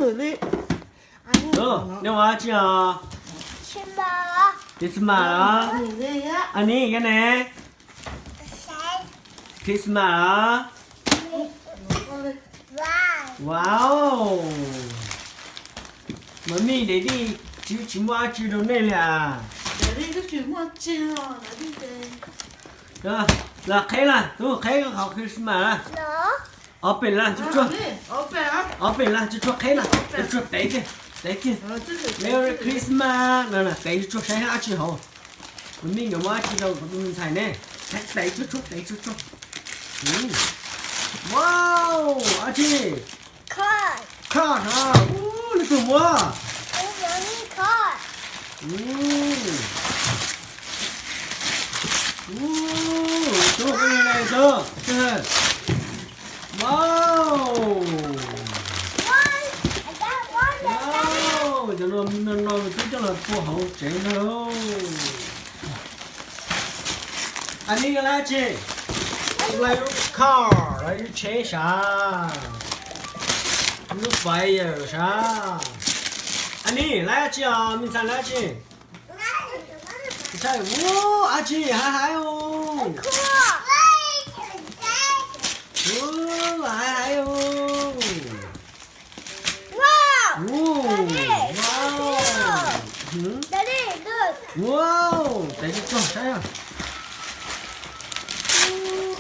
Tus, nej ua dab tsi os? Christmas os. Anis, koj ne? Christmas os. Wow. Mami, Daddy tsis, tsis muaj dab tsi rau nej li as. Los qheb laj, tub, qheb qhov Christmas laj. Ob peb laj tsuag tsuag. Ob peb laj tsuag tsuag qheb laj, tsuag tsuag tev kiag, tev kiag. Merry Christmas no, tev tsuag tsuag saib dab tsi hauv. Mami nkawd muaj dab tsi rau kuv tus me ntxhais ne. Tev tsuag tsuag, tev tsuag tsuag. Wow, dab tsi? Card a, ub, leej twg muab? Ub, tub, koj li ne tub. Wow. Wow, cov no, no, no twb coj los pua hauv tsev ntag lauj. Anis, koj lab tsi? Lab lub car, lab lub tsheb sav, lub fire sav. Anis, lab tsi os, me ntxhais lab tsi? Ntxhais, ua dab tsi hais hais os? Ua hais hais os. Wow, tev tsuag tsuag saib.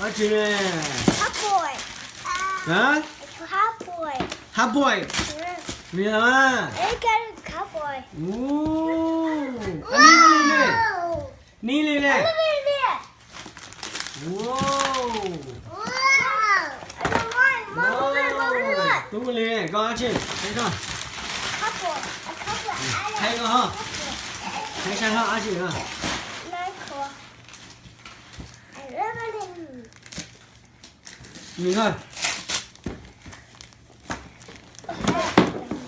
Dab tsi ne? Half boy. Li, ni li ne. Ni li ne. Wow. Tub, li koj dab tsi? Saib koj, saib koj ho, saib saib ho dab tsi os. Nws koj,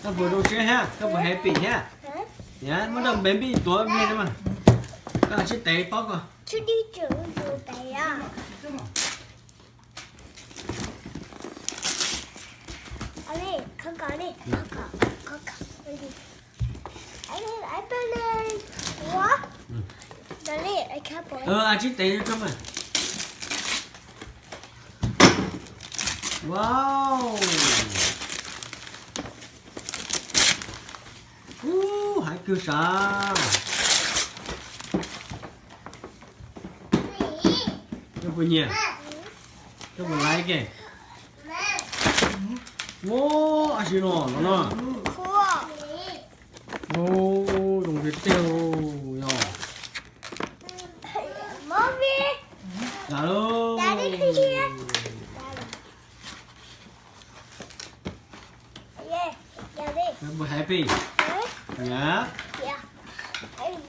koj puas zoo siab thiab, koj puas happy thiab? Muab rau baby tuav me mas, koj sib tev paub ko. Sib tev rau mas. Wow. Ub, hais kawg sav. Koj puas nyiam? Koj puas like? Ua, dab tsi no, no no. Zoo tiag tiag yog. Lam lauj. Koj puas happy? Nyab.